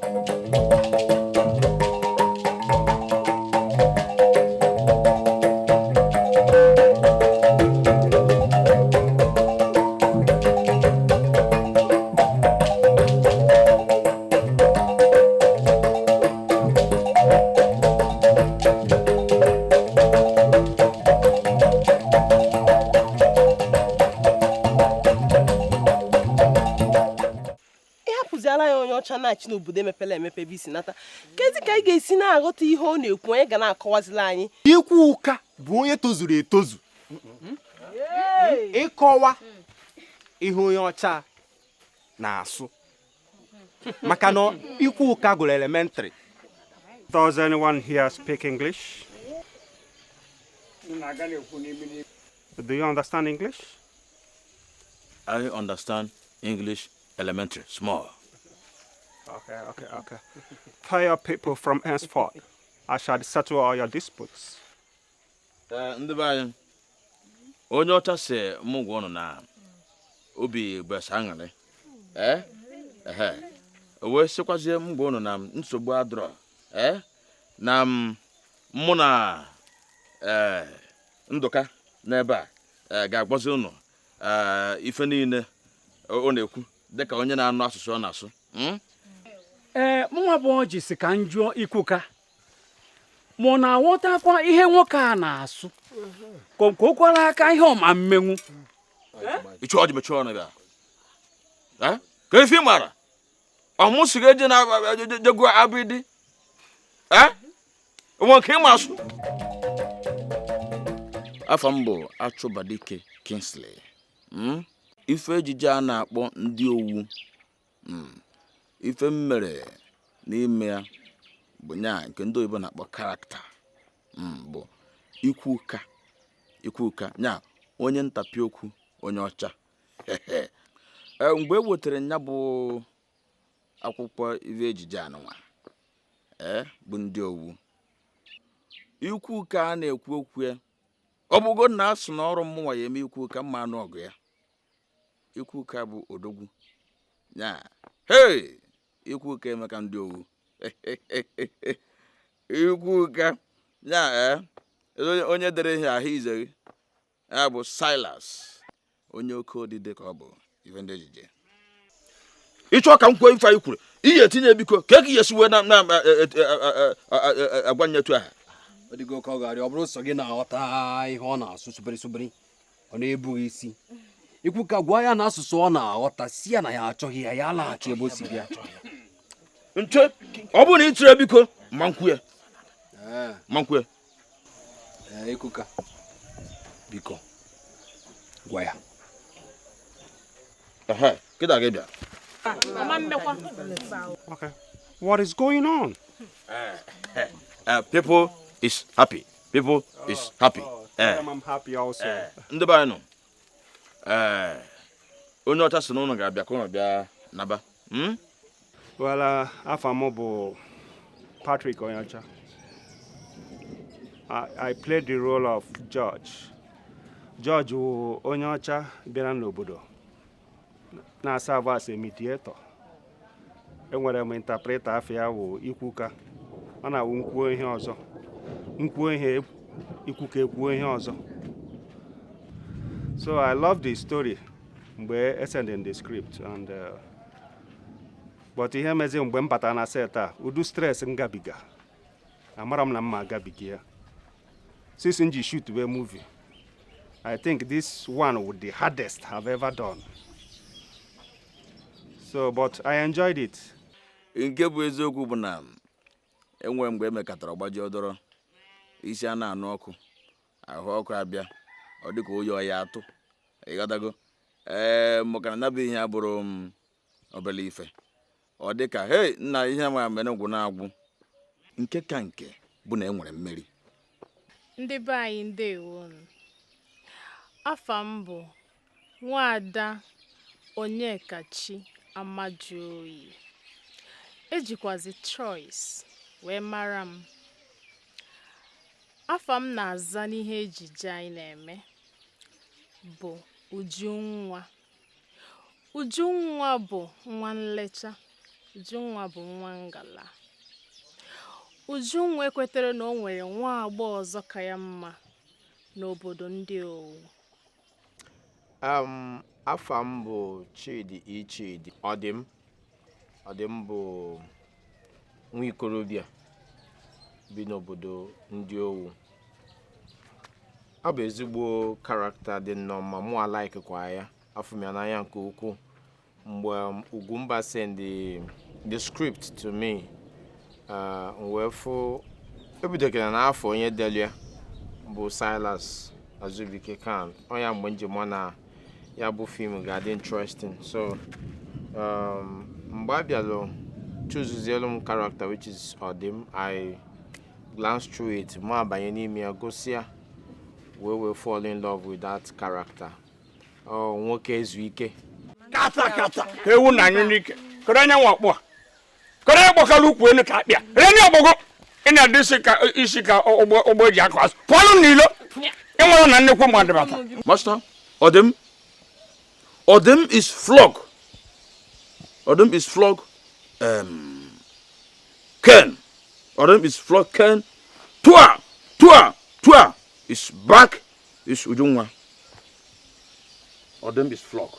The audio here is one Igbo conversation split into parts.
Ị hapụziala ya onye ọcha na-achị n'obodo emepela emepe ebe i si nata. Kezi ka anyị ga-esi na-aghọta ihe ọ na-ekwu, onye ga na-akọwazila anyị? Ikwuka bụ onye tozuru etozu ịkọwa ihe onye ọcha na-asụ, maka na Ikwuka gụrụ elementary. Does anyone here speak English? Do you understand English? I understand English elementary small. Okay. Tell your people from henceforth, I shall settle all your disputes. Ndị be anyị, onye ọcha si mụ gwa ụnụ na obi bụ sọ aṅụrị. Ee, ehe, o wee sịkwazie m gwa ụnụ na nsogbu adịrọ, ee, na mụ na ee Ndụka n'ebe a ee ga-agwazi ụnụ ee ife niile ọ na-ekwu dịka onye na-anụ asụsụ ọ na-asụ. Ee, mụnwa bụ Ọjị si ka m jụọ Ikwuka ma ọ na-aghọtakwa ihe nwoke a na-asụ, ka o kwara aka ihe ọma mmenwu. Ichu ọjị mechie ọnụ bịa. Ka ife ị mara ọmụ si ga eje na jego abịdị onwe nke ịma asụ. Afa m bụ Achụbadike Kingsley. Ife ejije a na-akpọ Ndị Owu, ife m mere n'ime ya bụ nya nke ndị oyibo na-akpọ character, bụ Ikwuka. Ikwuka nya onye ntapị okwu, onye ọcha. Mgbe e wetara nya bụ akwụkwọ ife ejije anụnwa, ee, bụ Ndị Owu, Ikwuka a na-ekwu okwu ya, ọ bụgo na asụ na ọrụ mụnwa ya eme Ikwuka mma anụ ọgụ ya. Ikwuka bụ odogwu ya. Hei, Ikwuka emeka Ndị Owu. Ikwuka ya, ee, onye dere ihe ahụ ize ya bụ Silas, onye oke odide ka ọ bụ ife ndị ejije. Ịchọ ka m kwuo ife anyị kwuru, ihe etinye biko ka e esi wee na agwa nyetu aha. Ọ dịgo ka ọ ga-arịọ, ọ bụrụ sọ gị na-aghọta ihe ọ na-asụ sobere sobere, ọ na-ebughị isi. Ikwuka gwa ya na asụsụ ọ na-aghọta, si ya na ya achọghị ya, ya laghachi ebe o si bịa. Nche, ọ bụrụ na ị tiri biko ma nkwụ ya ma nkwụ ya. Ikwuka, biko gwa ya. Kịta gị bịa. Okay. What is going on? People is happy. People is happy. I'm happy also. Ndị be anyị nọ. Onye ọcha sị na ụnụ ga-abịa ka ụnụ bịa naba. Well, afa m bụ Patrick Onyeọcha. I played the role of George. George wụ onye ọcha bịara n'obodo na-serve as a mediator. Enwere m interpreter, afọ ya wụ Ikwuka. Ọ na-awụ nkwuo ihe ọzọ, nkwuo ihe, Ikwuka ekwuo ihe ọzọ. So I love the story mgbe e sending the script and but ihe mezi mgbe m batara na set a, udu stress m gabiga, amara m na mma agabiga ya. Since m ji shoot we movie, I think this one would the hardest I've ever done. So, but I enjoyed it. Nke bụ eziokwu bụ na enwere mgbe emekatara ọgbaji ọdọrọ isi a na-anụ ọkụ, ahụ ọkụ abịa, ọ dịka oyi ọya atụ, ịghọtago? Ee, maka na nabụ ihe abụrụ m obele ife, ọ dịka hei nna ihe ma mere gwụ na-agwụ. Nke ka nke bụ na enwere mmeri. Ndị be anyị, ndewonu. Afa m bụ Nwaada Onyekachi Amajuoyi, ejikwazi Choice wee mara m. Afa m na-aza n'ihe ejije anyị na-eme bụ Ujunwa. Ujunwa bụ nwa nlecha. Ujunwa bụ nwa ngala. Ujunwa ekwetere na o nwere nwa agbọghọ ọzọ ka ya mma n'obodo ndị Owu. Afa m bụ Chidi E. Chidi. Ọdịm. Ọdịm bụ nwa ikorobịa bi n'obodo ndị Owu. Ọ bụ ezigbo character dị nnọọ mma, mụ alaikikwa ya, afụ m ya n'anya nke ukwuu. Mgbe Ugwumba send the script to me, m wee fụ ebidokere n'afọ onye delu ya bụ Silas Azubike Khan. Ọ ya mgbe njem na ya bụ film ga-adị interesting. So mgbe a bịalụ choosezielu m character, which is Ọdịm, I glanced through it, mụ abanye n'ime ya, gosi ya, wee fall in love with that character. Ọ nwoke ezu ike. Kata kata ka ewu na anyụ n'ike. Kedu onye nwe ọkpụ a? Kedu onye gbakọrọ ukwu enu ka akpịa reni ọgbọgọ? Ị na-adị isi ka isi ka ụgbọ ụgbọ eji akọ azụ. Pụọlụ n'ilo, ịnwere na nnukwu mmadụ bata. Master, Odem, Odem is flog. Odem is flog. Ken. Odem is flog Ken. Tua, tua, tua is back is Ujunwa. Odem is flog.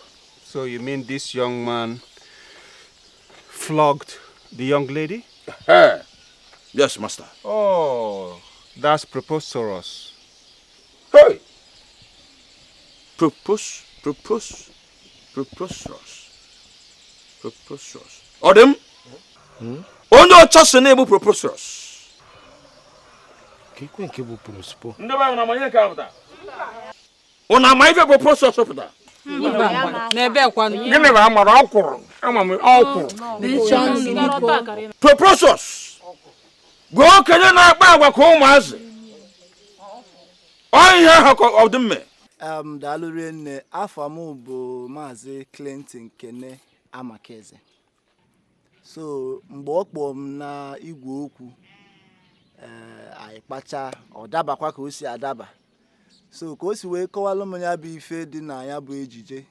So you mean this young man flogged the young lady? Hey. Yes, master. Oh, that's preposterous. Hey! Propose, propose, preposterous. Preposterous. Odem? Onye ọcha sị na-ebu preposterous. Ka nke bụ prospo? Ndị be anyị na amanye nke a pụtara. Unu ama ife preposterous pụtara? N'ebe kwanụ? Gịnị bụ amara ọkwụrụ? Ama m ọkwụrụ. Preposterous bụ okenye na-akpa agwa ka ụmụazị. Ọ ihe ahụ ka ọ dị mme. Daalụ rinne. Afọ m bụ Maazị Clinton Kene Amakeze. So mgbe ọ kpọọ m na igwe okwu, ee, anyị kpacha, ọ dabakwa ka o si adaba. So ka o si wee kọwalụ m ya bụ ife dị na ya bụ ejije,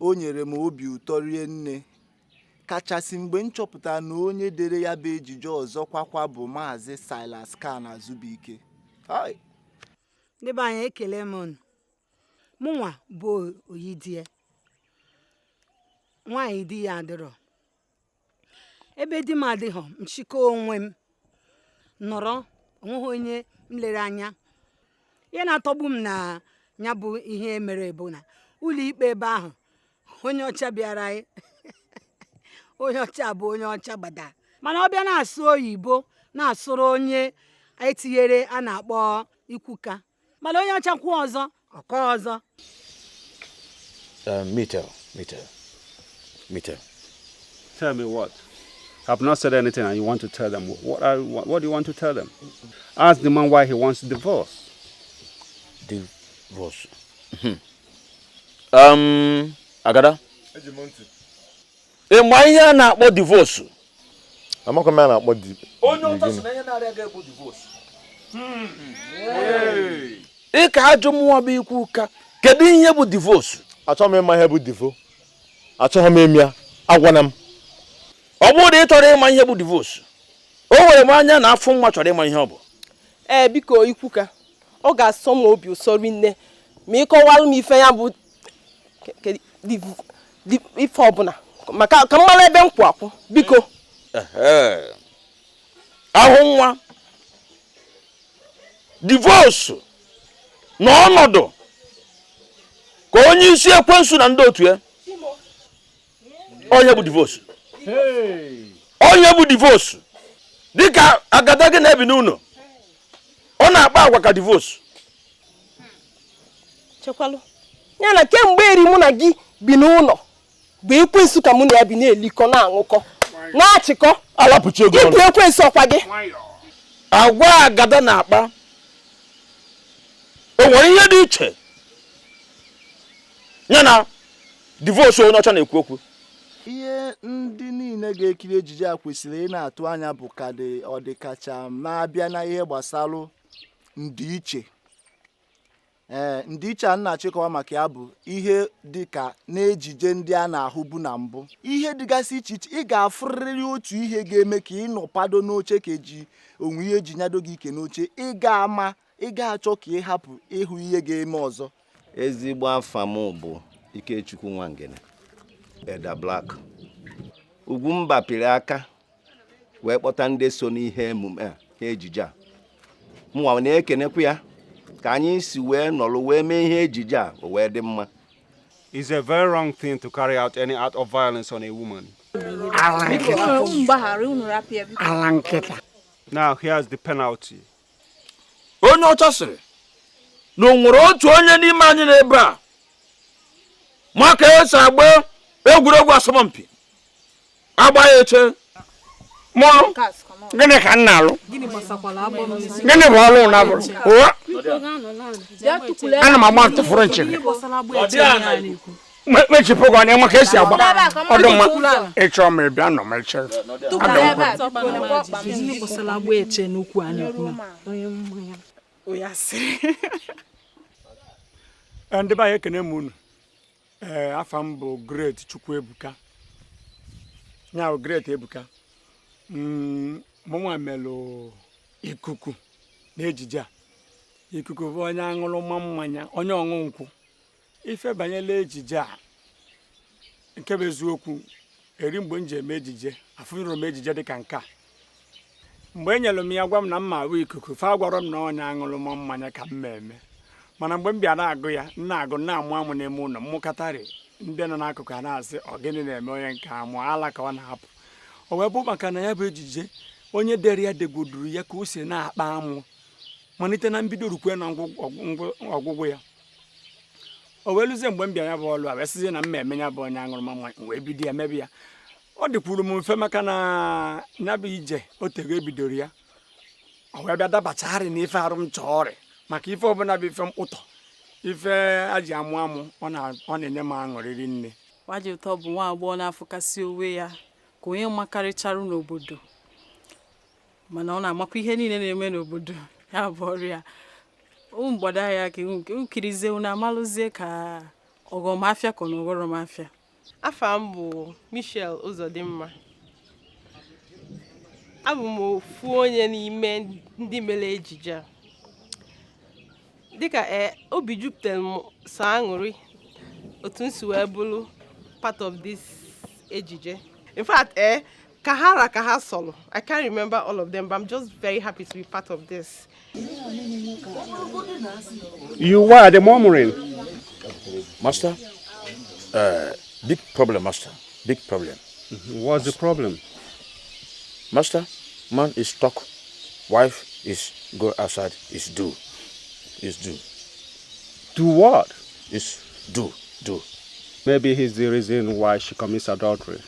o nyere m obi ụtọ rie nne, kachasị mgbe m chọpụtara na onye dere ya bụ ejije ọzọ kwakwa bụ Maazị Silas Khan Azubike. Hai! Ndị be anyị, ekele m unu. Mụnwa bụ Oyidie, nwaanyị di ya adịrọ. Ebe di m adịghọ, nchịkọ onwe m nọrọ, onweghị onye m lere anya. Ihe na-atọgbu m na ya bụ ihe mere bụ na ụlọ ikpe ebe ahụ, onye ọcha bịara anyị, onye ọcha bụ onye ọcha gbada, mana ọ bịa na-asụ oyibo, na-asụrụ onye etinyere a na-akpọ Ikwuka, mana onye ọcha kwuo ọzọ, ọkọ ọzọ. Mitel, Mitel, Mitel. Tell me what? I've not said anything and you want to tell them. What do you want to tell them? Ask the man why he wants divorce. Divorce. Agada. Ị ma ihe a na-akpọ divorce? Amakwa m ya na-akpọ di. Onye ọcha sị na ihe na-arịa gị bụ divorce. Ị ka ajụ mụnwa bụ ikwu ụka, kedu ihe bụ divorce? Achọghị m ịma ihe bụ divo. Achọghị m ime ya. Agwana m. Ọ bụrụ na ị chọrọ ịma ihe bụ divorce, o nwere m anya na afọ nwa chọrọ ịma ihe ọ bụ. Ee, biko Ikwuka, ọ ga-asọ m obi ụsọ rinne ma ị kọwalụ m ife ya bụ ife ọbụla, maka ka m mara ebe m kwụ akwụ, biko. Ehe. Ahụ nwa, divorce na ọnọdụ ka onye isi ekwensu na ndị otu ya. Onye bụ divorce? Onye bụ divorce? Dịka agada gị na-ebi n'ụlọ, ọ na-akpa agwa ka divorce. Chekwalụ ya na kemgbe eri mụ na gị bi n'ụlọ bụ ekwensu ka mụ na ya bi na-elikọ, na-aṅụkọ, na-achịkọ. Alapụchi ego ịbụ ekwensu ọkwa gị. Agwa agada na-akpa, o nwere ihe dị iche ya na divorce onye ọcha na-ekwu okwu. Ihe ndị niile ga-ekiri ejije a kwesịrị ị na-atụ anya bụ ka dị ọ dị kacha na-abịa na ihe gbasara ndịiche. Ee, ndịiche a na-achịkọwa maka ya bụ ihe dị ka n'ejije ndị a na-ahụbu na mbụ, ihe dịgasị iche iche. Ị ga-afụrịrị otu ihe ga-eme ka ị nọpado n'oche, ka eji onwe ihe eji nyado gị ike n'oche. Ị ga-ama, ị ga-achọ ka ị hapụ ịhụ ihe ga-eme ọzọ. Ezigbo afa m bụ Ikechukwu Nwangene Eda Black. Ugwumba pịrị aka wee kpọta ndị so n'ihe emume a, ihe ejije a. Mụnwa na-ekenekwa ya ka anyị si wee nọrọ wee mee ihe ejije a, o wee dị mma. It's a very wrong thing to carry out any act of violence on a woman. Mgbaghara unu, rapụ ya biko. Ala nkịta. Now, here's the penalty. Onye ọcha sịrị na o nwere otu onye n'ime anyị n'ebe a ma ka esi agba egwuregwu asọmpi agba ya eche. Mụrụ gịnị ka m na-alụ? Gịnị gbasakwala agbọ m n'isi? Gịnị bụ ọrụ ụna bụrụ ụwa? Ana m agba ntụfụrụ nchi gị. Ihe gbasara agbọ eche ihe a na-ekwu. Mechipụ gị ọnya maka esi agba ọdụ mma. Ịchọ m ịbịa nọ m eche. Ihe gbasara agbọ eche n'okwu a na-ekwu na. Oya sịrị. Ndị be anyị, ekene m unu. Ee, afa m bụ Great Chukwuebuka, ya bụ Great Ebuka. Mụnwa melụ Ikuku n'ejije a. Ikuku bụ onye aṅụrụma mmanya, onye ọṅụ nkwụ. Ife banyere ejije a, nke bụ eziokwu, eri mgbe m ji eme ejije, afụnụrụ m ejije dịka nke a. Mgbe e nyere m ya, gwa m na mma ahụ Ikuku, fa gwara m na onye aṅụrụma mmanya ka m eme. Mana mgbe m bịa na-agụ ya, m na-agụ, na-amụ amụ n'ime ụlọ m, mụkatarị ndị nọ n'akụkụ a na-asị, "Ọ gịnị na-eme onye nke amụ ala ka ọ na-apụ?" O wee bụ maka na ya bụ ejije, onye dere ya degoduru ya ka o si na-akpa amụ malite na mbido rukwe na ọgwụgwụ ya. O wee lụzie mgbe m bịa ya bụ ọlụ a, wee sịzie na m eme ya bụ onye aṅụrụma mmanya, m wee bido ya mebe ya. Ọ dịkwuru m mfe maka na ya bụ ije o tego ebidoro ya, ọ wee bịa dabacharị na ife arụ m chọọrị, maka ife ọbụla bụ ife mkpụtọ, ife a ji amụ amụ, ọ na-enye m aṅụrịrị nne. Nwaji Ụtọ bụ nwa agbọghọ na-afụkasị onwe ya ka onye makarịcharụ n'obodo, mana ọ na-amakwa ihe niile na-eme n'obodo ya bụ ọrụ ya. Ụmụ mgbada ya ka nkirizie unu amalụzie ka ọghọmafịa ka ọ na ọghọrọmafịa. Afa m bụ Michelle Ụzọdịmma. Abụ m ofu onye n'ime ndị mere ejije a. Dịka ee, obi jupụtara m sọ aṅụrị otu m si wee bụrụ part of this ejije. In fact, ka ha ra ka ha sọlụ, I can't remember all of them, but I'm just very happy to be part of this. You were the murmuring. Master, big problem, master. Big problem. What's the problem? Master, man is stuck. Wife is go outside. Is do. Is do. Do what? Is do. Do. Maybe he's the reason why she commits adultery.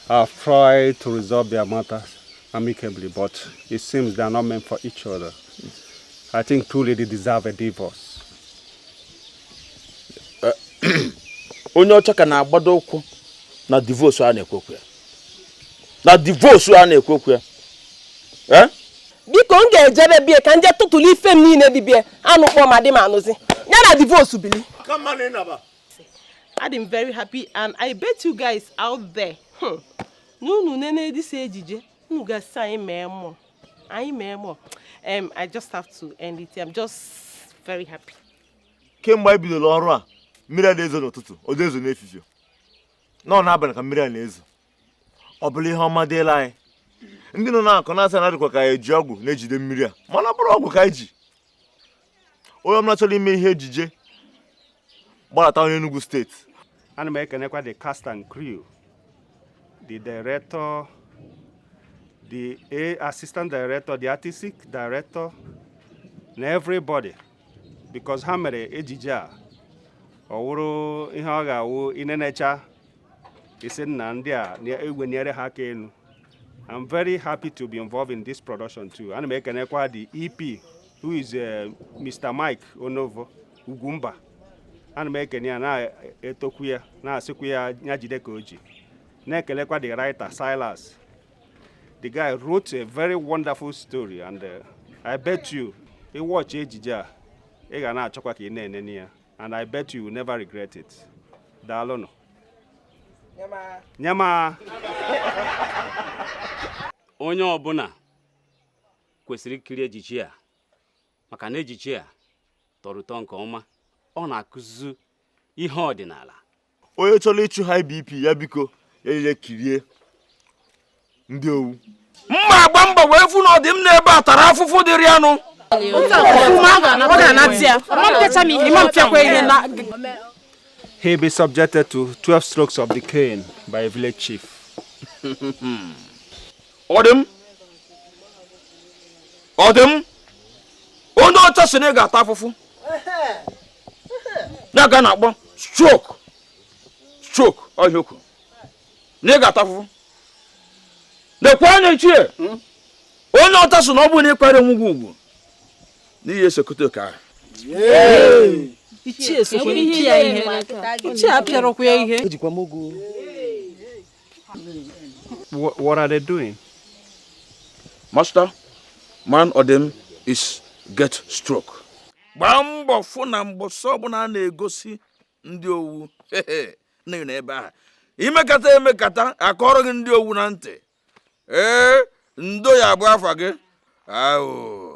I've tried to resolve their matters amicably, but it seems they are not meant for each other. I think truly they deserve a divorce. Onye ọcha ka na-agbado ụkwụ na divorce a na-ekwu okwu ya. Na divorce a na-ekwu okwu ya. Eh? Biko, m ga-ejebe bie ka nje tụtụrụ ife m niile dị bie anụ kpọọ ma dị m anụzi ya na divorce bili. Adị m very happy and I bet you guys out there, na unu nene dịsa ejije, unu ga-asị anyị mee mmụọ, anyị mee mmụọ. I just have to end it here. I'm just very happy. Kemgbe anyị bidoro ọrụ a, mmiri a na-ezo n'ụtụtụ, ọ na-ezo n'efifie, nọ n'abalị ka mmiri a na-ezo. Ọ bụla ihe ọma dịla anyị. Ndị nọ na-akọ na-asa na dịkwa ka anyị eji ọgwụ na-ejide mmiri a, mana ọ bụrụ ọgwụ ka anyị ji. Onye ọbụla chọrọ ime ihe ejije, gbadata onye Enugu Steeti. Ana m ekenekwa the cast and crew, the director, the assistant director, the artistic director, na everybody, because ha mere ejije a ọ wụrụ ihe ọ ga-awụ inenecha isi nna ndị a na-ewenyere ha aka elu. I'm very happy to be involved in this production too. Ana m ekenekwa the EP, who is Mr. Mike Onovo Ugwumba. Ana m ekene ya, na-etokwu ya, na-asịkwu ya ya jide ka o ji. Na-ekelekwa the writer, Silas. The guy wrote a very wonderful story, and I bet you ị watch ejije a. Ị ga na-achọkwa ka ị na-enene ya, and I bet you will never regret it. Daalụnụ. Nyama. Onye ọbụla kwesịrị ikiri ejije a, maka na ejije a tọrọ ụtọ nke ọma. Ọ na-akụzi ihe ọdịnala. Onye chọrọ ịchụ high BP ya, biko ya jee kirie Ndị Owu. Mma agba mbọ wee fụ na ọ dị m n'ebe a tara afụfụ dịrị anụ. Ọ ga-anata ya. Ịma mpịakwa ihe na He be subjected to 12 strokes of the cane by a village chief. Ọ dị m, ọ dị m, onye ọcha sị na ị ga-ata afụfụ ya ga na-akpọ stroke, stroke ọhịa okwu na ị ga-ata afụfụ. Lekwa anya, ichie, onye ọcha sị na ọ bụrụ na ịkwara onwe gị ugwu n'ihi esokote oke ahụ. Ichie sokwa ihe ya ihe. Ichie apịarọkwa ya ihe. Ejikwa m ogu. What are they doing? Master, man odem is get stroke. Gbaa mbọ fụ na mbọsị ọbụla a na-egosi Ndị Owu n'ihi na ebe ahụ imekata emekata akọrọ gị Ndị Owu na ntị, ee, ndo ya abụ afa gị ahụ.